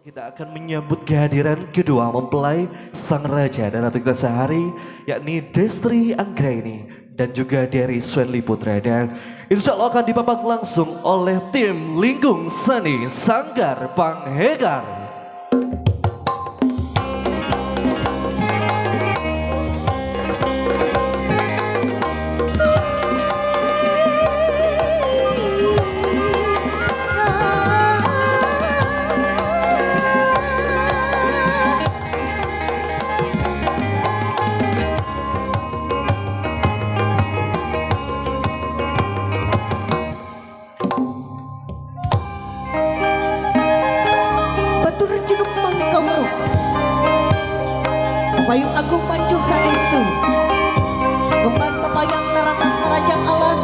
Kita akan menyambut kehadiran kedua mempelai sang raja dan ratu kita sehari, yakni Destri Anggraini dan juga Dery Swenly Putra. Dan insya Allah akan dipapak langsung oleh tim Lingkung Seni Sanggar Panghegar. Batur jenuk mangkawruh Payung agung mancu saestu Kembar pepayang naranas narajang alas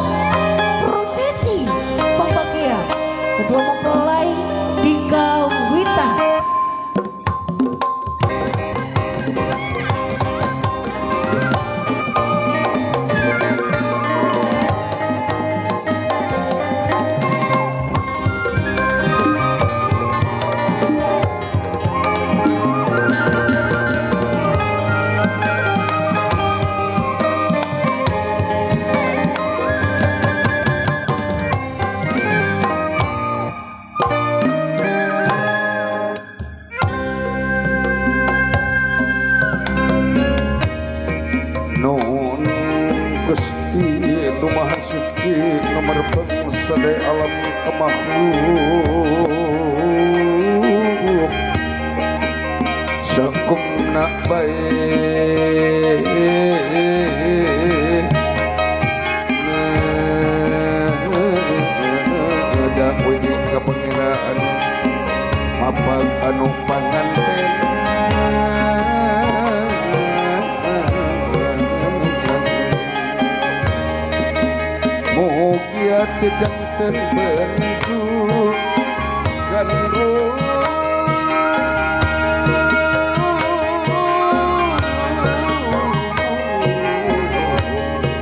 prosesi pembagian kedua mempelai di kawitan. Nun Gusti Nu Maha Suci nomor bangsa alam kemakhluk sakumna bae da wiji kapangiraan mapag anu panganten. Mugia teu janten bentuk gandrung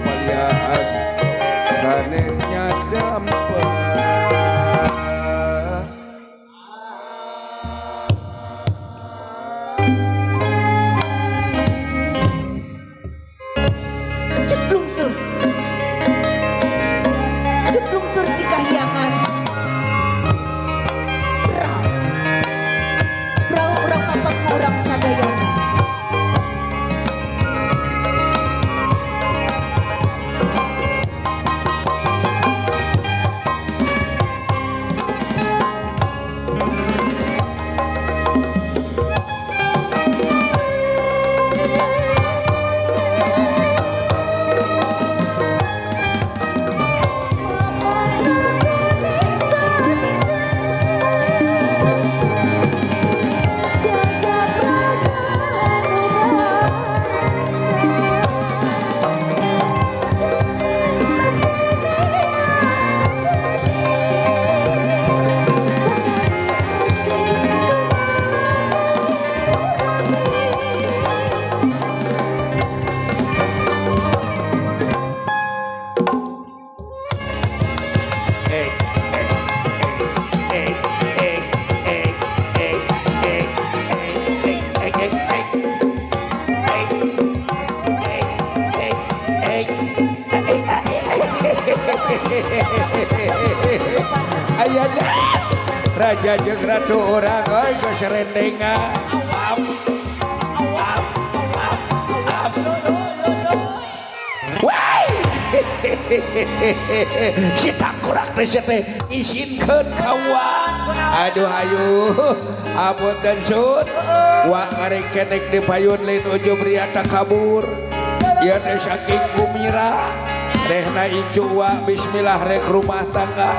palias sanenya campur. Ceklungsur Ceklungsur di kahyangan. Brau Brau urang papak urang sadayana. Eh, eh, eh, eh, eh, eh, eh, eh, eh, eh, eh, eh, eh. Aya raja jeung ratu urang euy geus rendengan. Ap, ap, ap, ap. Wah! Si tangkurak teh sia teh isinkeun ka wa. Aduh hayu. Apunten sun. Wa ngarekenek di payun lain ujub ria takabur. Ieu teh saking gumira. Rehna incu wa bismillah rek rumah tangga.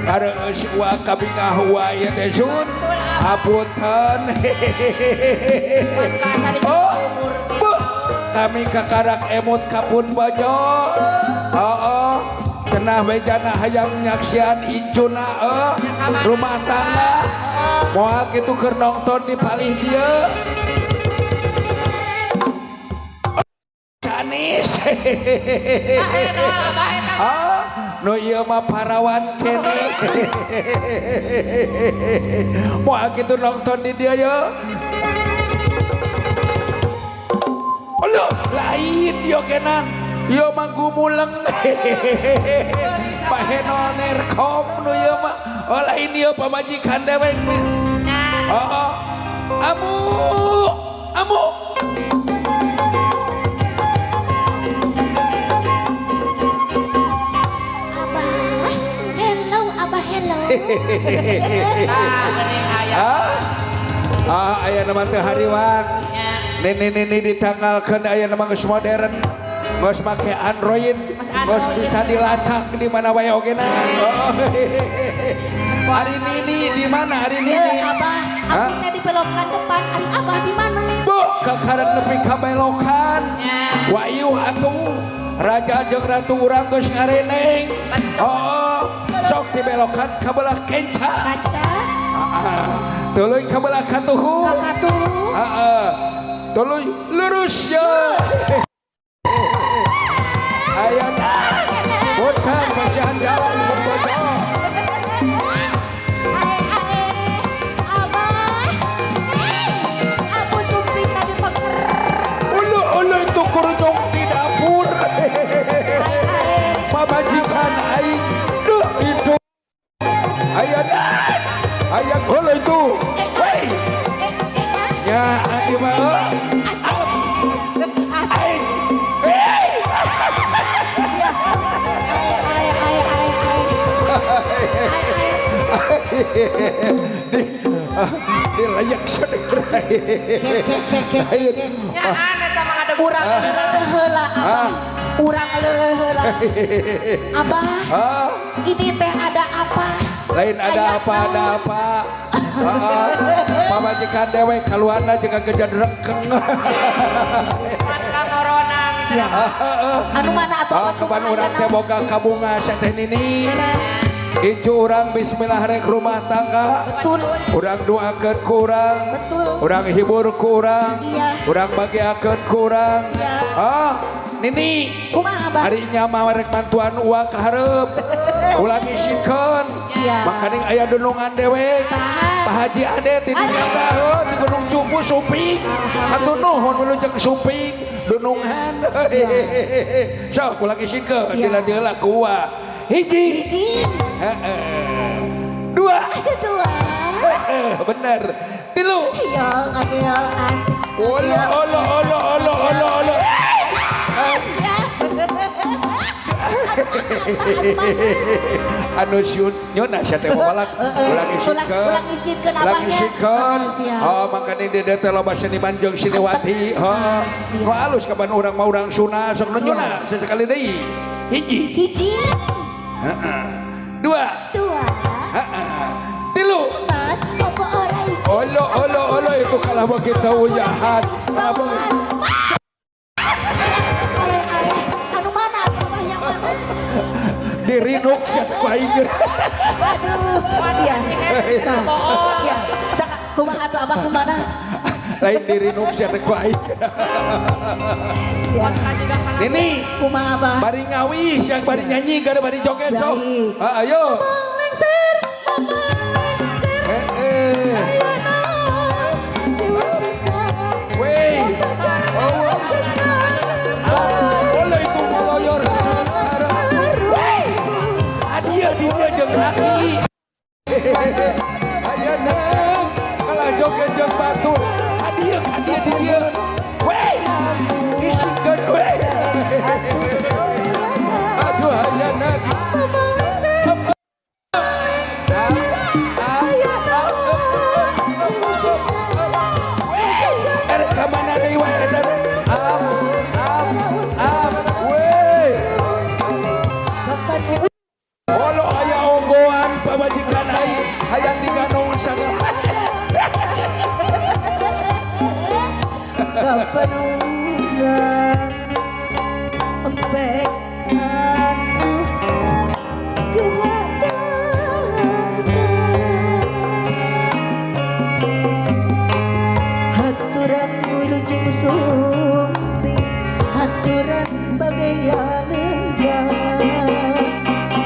Kareus wa kabingah wa ieu teh sun. Apunten. Oh, bu, kami kakarak emut kapun bajo. Oh, cenah bejana hayang nyaksian incuna rumah tangga. Moal kitu keur nongton di palih dieu. Canis. Ah, Nu ieu mah parawan keneh. Moal kitu nonton di dia ya. Aduh, lain yo kenan. Yo mah gumuleng. Pak Heno Nerkom nu ieu mah. Oh lain ieu pamajikan dewek. Oh, oh. Amu, amu. Abah, hello Abah, hello. Ah, ah aya nama teh hariwang. Nini nini ditanggalkeun aya nama geus modern. Geus make Android, geus bisa dilacak di mana wae oge na. Oh. Hari nini di mana hari Ya, nini? Abah, Hah? aku teh di belokan depan, ari Abah di mana? Bu, kakarek nepi ka belokan. Wayu atuh. Raja jeung ratu urang geus ngareneng. Oh, sok di belokan ka belah kenca. Kaca, Ah, tuluy ka belah katuhu. kakatu. Heeh. Tuluy lurus ya. Ayo dah. Bukan pasihan jalan berbodoh. Ae, ae, Abah. Aku sumping tadi peker. Ulu ulu itu kurudung di dapur. Pamajikan aing. Duh itu. Ayo dah. Ayo ulu itu. Wey. Ya aing mah. Aing. Hey. Ae, ae, ae, ae. Di di layak saudara. Kek, kek, kek, kek, kek. Urang leuleut heula, Abah. Urang leuleut heula. Abah, Ah, ini teh ada apa? Lain ada Aya apa ada naon? apa. Ah, pamajikan dewek kaluarna jeung gejadrekeng. Siap. Anu mana atuh? Ah, kapan urang teh boga kabunga teh nini. Incu urang bismillah rek rumah tangga. Betul. Urang doakeun ku urang. Betul. Urang hibur ku urang. Iya. Urang bagiakeun ku urang. Siap. Ah, nini. Kumaha, Abah? Hari nya mah rek mantuan uang ka hareup. Ulah ngisikeun. Siap. Makaning aya dunungan dewek. Saha? Pak Haji Ade ti dinya teh di Gunung Cupu suping. Hatur nuhun wilujeng suping dunungan. Sok ulah ngisikeun Siap. dilanjeula ku uwa. Hiji. Hiji. Heeh. Dua. Dua. Heeh, bener. Tilu. Yo, ayo, asik. Olo olo olo olo olo olo. Asik. Anu siun nyona sia teh balak ulah ngisikeun. Ulah ngisikeun Ulah abahnya. ngisikeun. Heeh, siap. Oh, makanya di dieu teh loba seniman jeung seniwati. Heeh. Siap. Nu alus kapan urang mah urang sunah sok nu nyona sesekali deui. Hiji. Hiji. Heeh. Dua. Dua. Heeh. Tilu. Empat. Opo ora iki? Olo olo olo itu kalah begitu jahat. Kalah begitu. Ae, ae. Anu mana atuh abah yang mana? Dirinuk sia ku aing. Aduh, siap. Siap. Sak kumaha atuh abah kumaha? Lain dirinuk sia teh ku aing. Siap. Nini, Kumaha abah? bari ngawis yang bari nyanyi gara bari joget sok. Baik. Ah, ayo. Lengser, mama lengser. Eh, eh. Wey. Oh. Olo itu moloyor. Wey. Adia dia jeung laki. Aya nang kalah joget jeung batur. Adia adia di dieu. Wey. Isikeun wey. Aduh aya nang. Up, up. Up, up, up, up, up, up, up. Erek ka mana deui wae eta teh? Up, up, up, wey. Olo aya onggoan pamajikan aing hayang diganong sagala. Kapan urang empe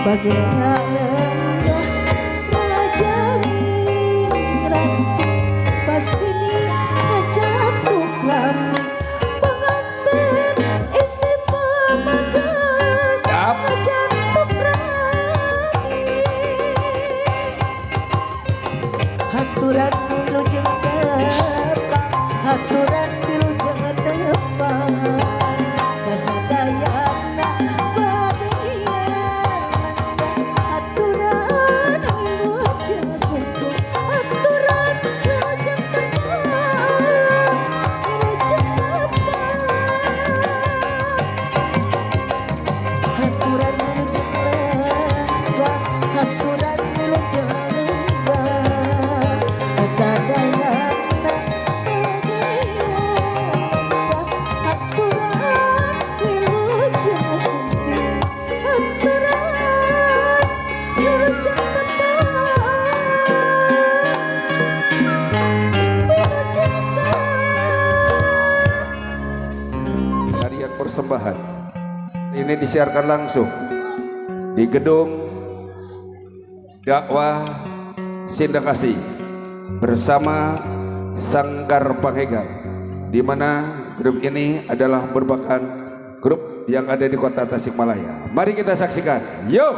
Bagian lenggah raja ningrat pasti ngajatuh rami pengantin istri pemagat Yap. ngajatuh rami haturan wilujeng tepang haturan wilujeng tepang kasadayana bagian haturan wilujeng sungguh haturan wilujeng tepang wilujeng tepang haturan wilujeng lenggah haturan wilujeng lenggah kasadayana bagian haturan wilujeng sumping haturan wilujeng tepang wilujeng tepang. Tarian persembahan ini disiarkan langsung di gedung Dakwah Sindangkasih bersama Sanggar Panghegar, di mana grup ini adalah merupakan grup yang ada di kota Tasikmalaya. Mari kita saksikan. Yo!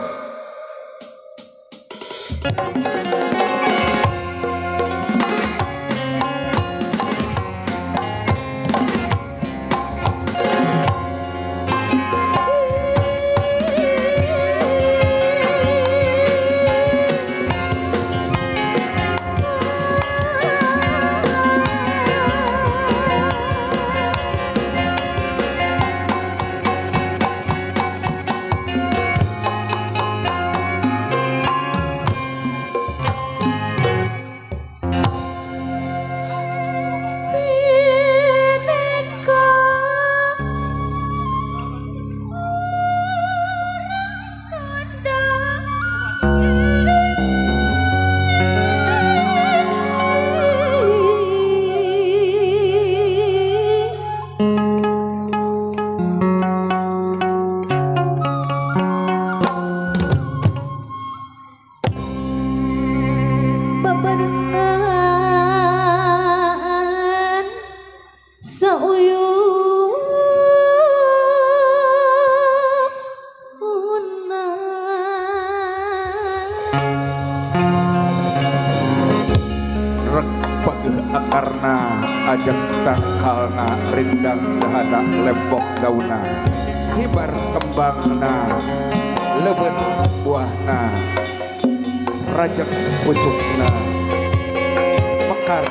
Bineka Sunda. Beberengan sauyuna. Rek pageuh akarna ajeng tangkalna rindang dahana lembok dauna hibar kembangna lebeut buahna rajek pucukna mekar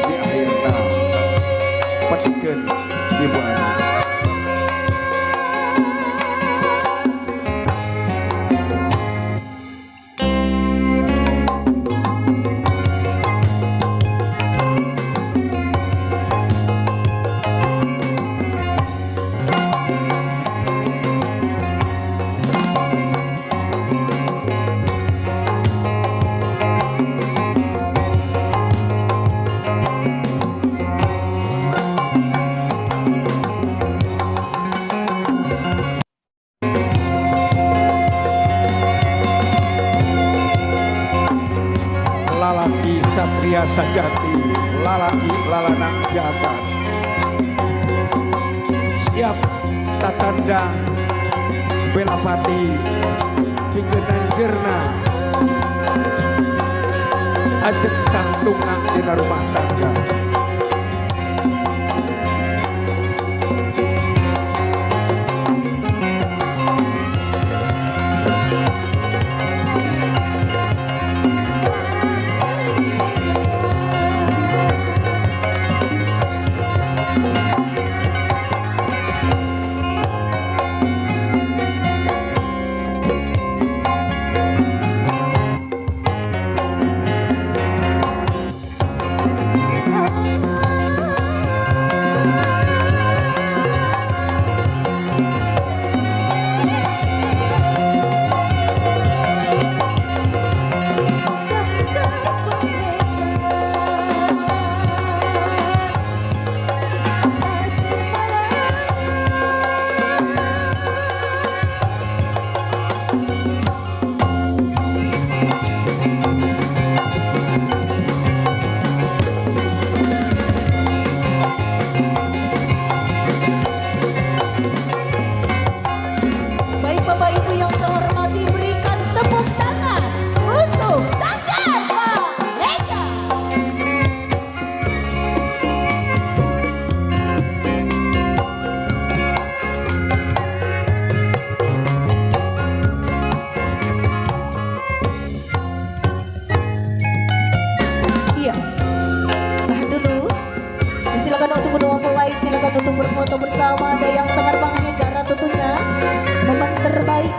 di akhirna petikeun di buahna. Lalaki satria sajati, lalaki lalanang jagat, siap tatandang belapati pikeun anjeurna ajeng tangtungna dina rumah tangga. Haturan untuk kedua mempelai silakan untuk berfoto bersama Dayang Sekar Panghegar tentunya. Momen terbaik,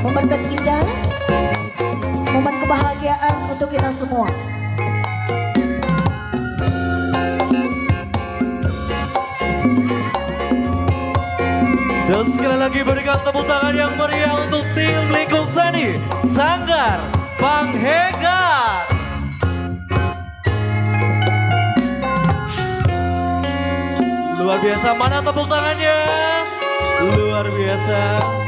momen terindah, momen kebahagiaan untuk kita semua. Dan sekali lagi berikan tepuk tangan yang meriah untuk tim Lingkung Seni Sanggar Panghegar. Luar biasa, mana tepuk tangannya? Luar biasa.